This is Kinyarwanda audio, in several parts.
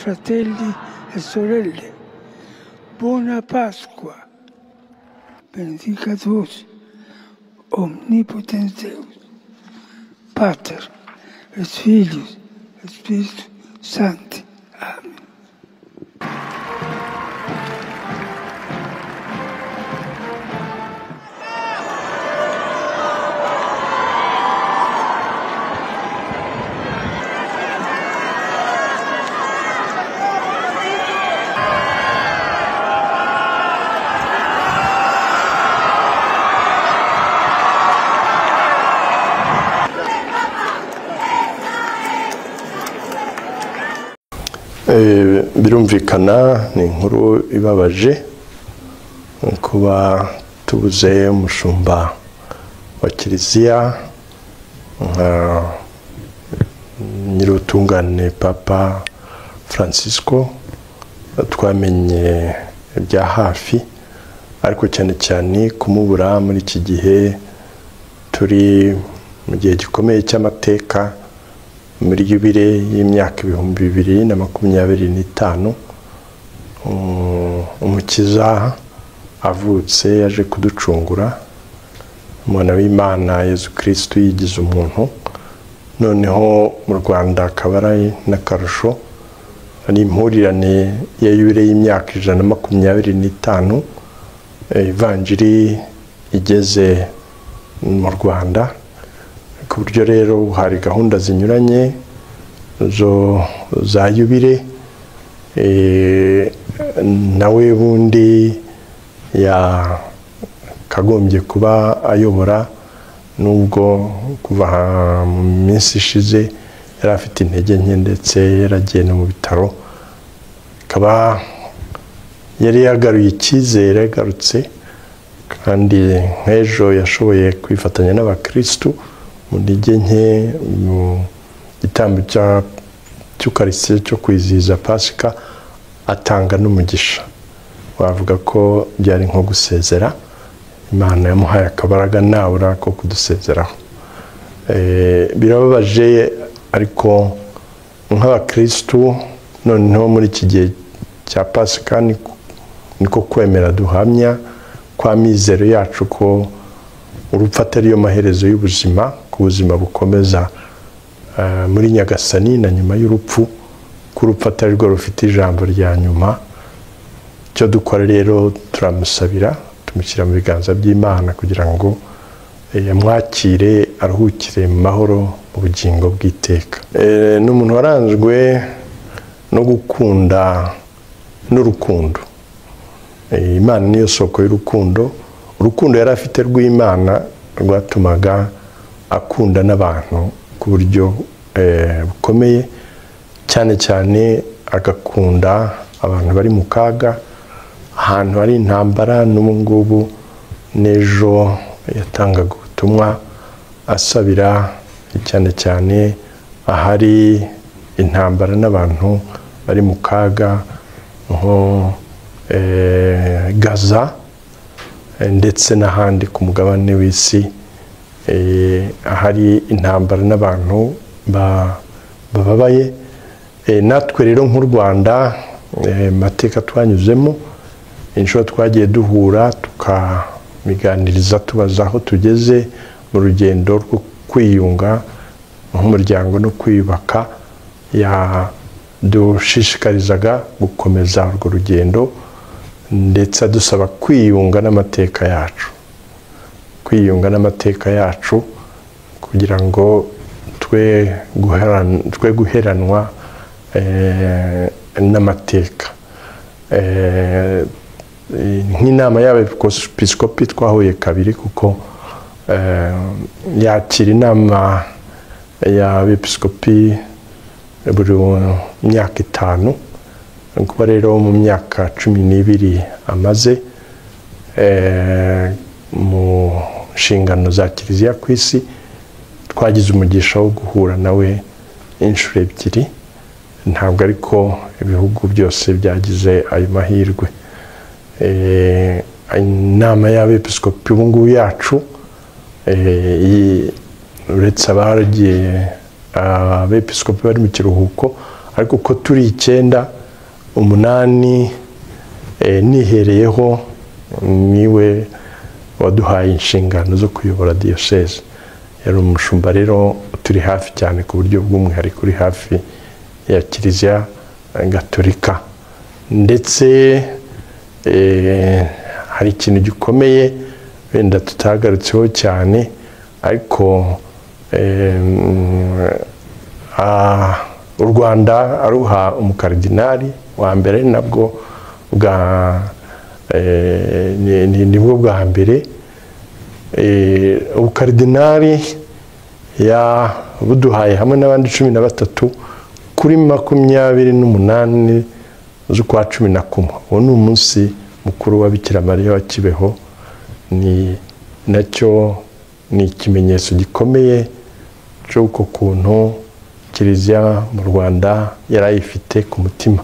fratelli e sorelle, buona Pasqua. Benedicat vos, omnipotens Deus, Pater, et Filius, et Spiritus Sancti. Amen. Birumvikana ni inkuru ibabaje kuba tubuze umushumba wa Kiliziya nka Nyirubutungane Papa Francisco. Twamenye ibya hafi, ariko cyane cyane kumubura muri iki gihe turi mu gihe gikomeye cy'amateka, muri yubile y'imyaka 2025, Umukiza avutse yaje kuducungura, umwana w'Imana Yezu Kristu yigize umuntu. Noneho mu Rwanda akaba ari n'akarusho, ari impurirane ya yubile y'imyaka 125 Ivanjiri igeze mu Rwanda. Ku buryo rero hari gahunda zinyuranye zo za yubile, nawe bundi yakagombye kuba ayobora, nubwo kuva mu minsi ishize yari afite intege nke ndetse yaragiye no mu bitaro, akaba yari yagaruye icyizere, yagarutse kandi nk'ejo yashoboye kwifatanya n'abakristu mu ntege nke mu gitambo cy'Ukarisitiya cyo kwizihiza Pasika, atanga n'umugisha. Wavuga ko byari nko gusezera, Imana yamuhaye akabaraga nabura ko kudusezeraho. Birababaje, ariko nk'abakristu noneho muri iki gihe cya Pasika niko kwemera duhamya kwa mizero yacu ko urupfu atari yo maherezo y'ubuzima, ku buzima bukomeza muri Nyagasani na nyuma y'urupfu, ko urupfu atari rwo rufite ijambo rya nyuma. Icyo dukora rero, turamusabira, tumushyira mu biganza by'Imana kugira ngo yamwakire, aruhukire mu mahoro mu bugingo bw'iteka. Ni umuntu waranzwe no gukunda n'urukundo. Imana niyo soko y'urukundo. Urukundo yari afite rw'Imana rwatumaga akunda n'abantu ku buryo bukomeye, cyane cyane agakunda abantu bari mu kaga, ahantu hari intambara. N'ubu ngubu n'ejo yatangaga ubutumwa asabira cyane cyane ahari intambara n'abantu bari mu kaga, nko Gaza ndetse n'ahandi ku mugabane w'isi ahari intambara n'abantu bababaye. Natwe rero nk'u Rwanda, mateka twanyuzemo, inshuro twagiye duhura tukamiganiriza, tubaza aho tugeze mu rugendo rwo kwiyunga nk'umuryango no kwiyubaka, yadushishikarizaga gukomeza urwo rugendo, ndetse adusaba kwiyunga n'amateka yacu, kwiyunga n'amateka yacu kugira ngo twe guheranwa n'amateka. Nk'inama y'abepiskopi twahuye kabiri, kuko yakira inama y'abepiskopi buri myaka 5. Kuba rero mu myaka 12 amaze mu nshingano za Kiliziya ku isi, twagize umugisha wo guhura nawe inshuro 2. Ntabwo ariko ibihugu byose byagize ayo mahirwe. Inama y'abepiskopi ubu ngubu yacu, uretse abagiye abepiskopi bari mu kiruhuko, Ariko uko turi 9, 8 nihereyeho, niwe waduhaye inshingano zo kuyobora diyoseze. Yari umushumba rero turi hafi cyane ku buryo bw'umwihariko, uri hafi ya Kiliziya Gatolika. Ndetse hari ikintu gikomeye wenda tutagarutseho cyane, ariko u Rwanda aruha umukaridinali wa mbere, nabwo bwa nibwo bwa mbere ubukaridinali yabuduhaye hamwe n'abandi 13 kuri 28 z'ukwa 11. Uwo ni umunsi mukuru wa Bikira Mariya wa Kibeho, ni nacyo ni ikimenyetso gikomeye cy'uko kuntu Kiliziya mu Rwanda yarayifite ku mutima.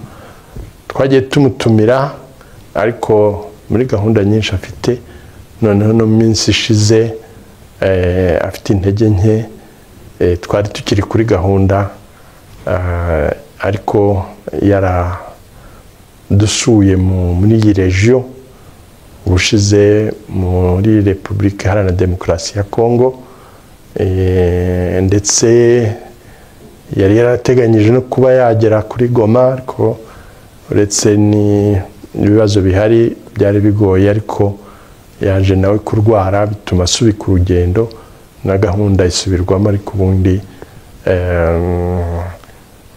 Twagiye tumutumira ariko muri gahunda nyinshi afite, noneho no minsi ishize afite intege nke, twari tukiri kuri gahunda, ariko yaradusuye muri iyi region ubushize muri Repubulika Iharanira Demokarasi ya Kongo, ndetse yari yarateganyije no kuba yagera kuri Goma, ariko uretse n'ibibazo bihari byari bigoye, ariko yaje nawe kurwara bituma asubika urugendo na gahunda isubirwamo, ariko ubundi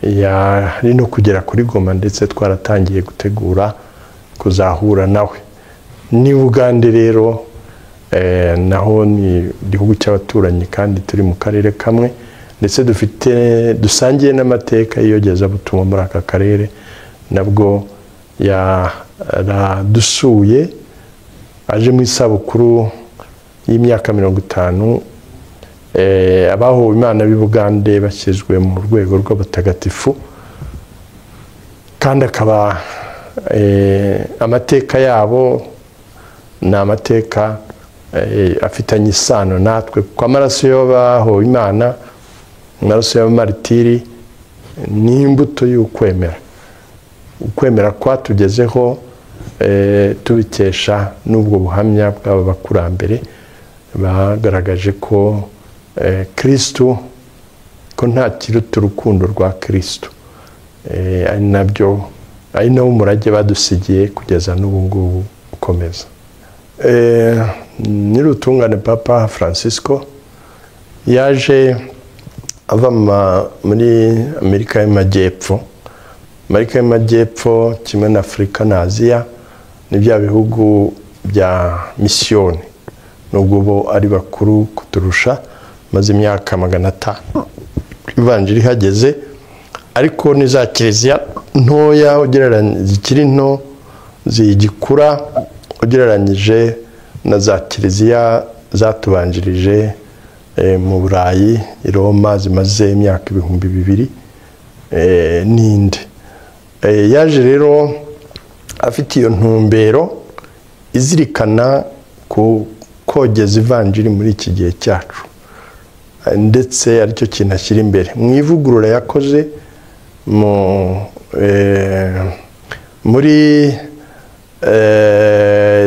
yari no kugera kuri Goma, ndetse twaratangiye gutegura kuzahura nawe. Ni Uganda rero naho ni igihugu cy'abaturanyi kandi turi mu karere kamwe, ndetse dufite dusangiye n'amateka y'iyogezabutumwa muri aka karere, nabwo yaradusuye aje mu isabukuru y'imyaka 50 abahowe Imana b'i Bugande bashyizwe mu rwego rw'abatagatifu, kandi akaba amateka yabo ni amateka afitanye isano natwe, kuko amaraso y'abahowe Imana, amaraso y'abamaritiri ni imbuto y'ukwemera. Ukwemera kwatugezeho tubikesha n'ubwo buhamya bw'aba bakurambere bagaragaje ko Kristo, ko nta kiruta urukundo rwa Kristo, ari nabyo ari nawo umurage badusigiye kugeza n'ubu ngubu ukomeza. Nyir'ubutungane Papa Francisco yaje ava muri Amerika y'Amajyepfo. Amerika y'Amajyepfo kimwe na Afurika na Aziya ni bya bihugu bya misiyoni, nubwo bo ari bakuru kuturusha, maze imyaka 500 ivanjiri ihageze, ariko ni za kiliziya ntoya zikiri nto zigikura ugereranyije na za kiliziya zatubanjirije mu Burayi, i Roma zimaze imyaka 2000 n'indi. Yaje rero afite iyo ntumbero izirikana ku kogeza ivanjiri muri iki gihe cyacu, ndetse aricyo kintu ashyira imbere mu ivugurura yakoze muri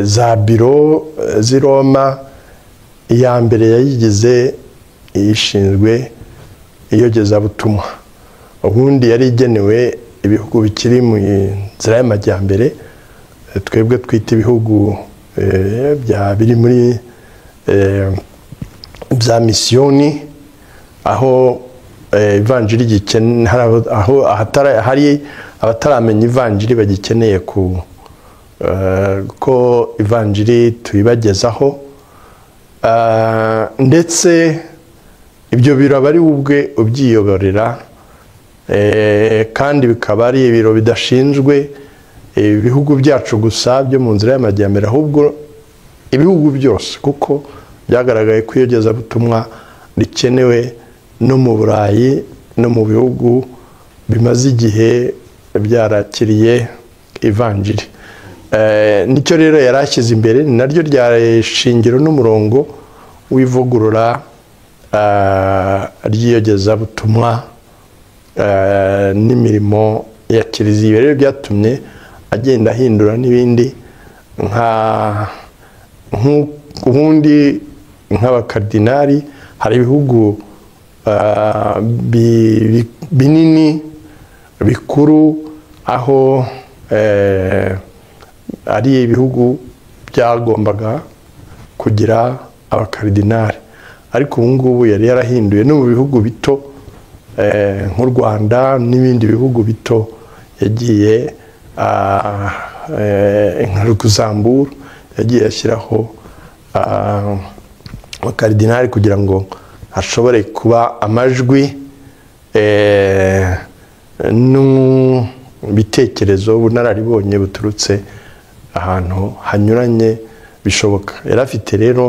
za biro z'i Roma. Iya mbere yayigize ishinzwe iyogezabutumwa, ubundi yari igenewe ibihugu bikiri mu nzira y'amajyambere, twebwe twita ibihugu bya biri muri bya misiyoni, aho ivanjiri gikeneye, aho hari abataramenya ivanjiri bagikeneye ko ivanjiri tuyibagezaho, ndetse ibyo biro aba ari ubwe ubyiyoborera, kandi bikaba ari ibiro bidashinzwe ibihugu byacu gusa byo mu nzira y'amajyambere, ahubwo ibihugu byose, kuko byagaragaye ko iyogezabutumwa rikenewe no mu Burayi no mu bihugu bimaze igihe byarakiriye ivanjiri. Nicyo rero yari ashyize imbere, ni naryo rya shingiro n'umurongo w'ivugurura ry'iyogezabutumwa n'imirimo ya kiliziya. Rero byatumye agenda ahindura n'ibindi, nka ubundi nk'abakardinali hari ibihugu binini bikuru aho ari ibihugu byagombaga kugira abakardinali, ariko ubu ngubu yari yarahinduye no mu bihugu bito nk'u Rwanda n'ibindi bihugu bito yagiye nka Luxembourg yagiye ashyiraho abakardinali kugira ngo hashobore kuba amajwi n'ibitekerezo ubunararibonye buturutse ahantu hanyuranye bishoboka. Yari afite rero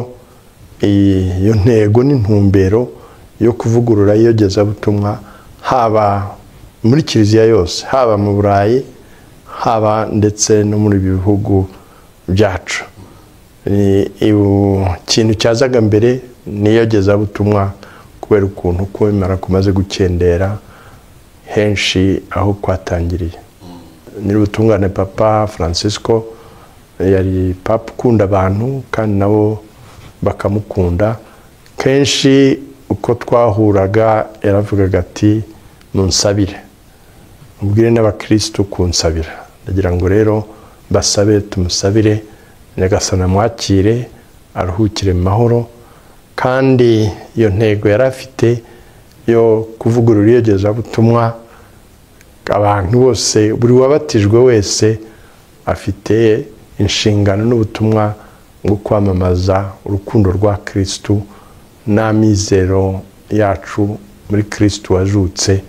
iyo ntego n'intumbero yo kuvugurura iyogezabutumwa haba muri kiliziya yose, haba mu Burayi, haba ndetse no muri ibi bihugu byacu. Ikintu cyazaga mbere ni iyogezabutumwa kubera ukuntu kwemera kumaze gukendera henshi aho kwatangiriye. Nyir'ubutungane Papa Francisco yari papa ukunda abantu kandi nabo bakamukunda. Kenshi uko twahuraga yaravugaga ati munsabire, mubwire n'abakristo kunsabira. Ndagira ngo rero basabe, tumusabire Nyagasani amwakire aruhukire mu mahoro. Kandi iyo ntego yari afite yo kuvugurura iyogezabutumwa, abantu bose, buri wabatijwe wese afite inshingano n'ubutumwa bwo kwamamaza urukundo rwa Kristu n'amizero yacu muri Kristu wazutse,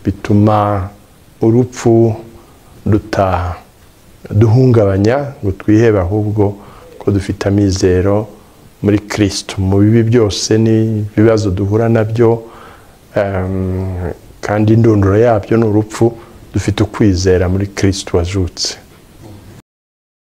bituma urupfu duhungabanya ngo twihebe, ahubwo ko dufite amizero muri Kristu mu bibi byose n'ibibazo duhura nabyo, kandi indunduro yabyo ni urupfu, dufite ukwizera muri Kristu wazutse.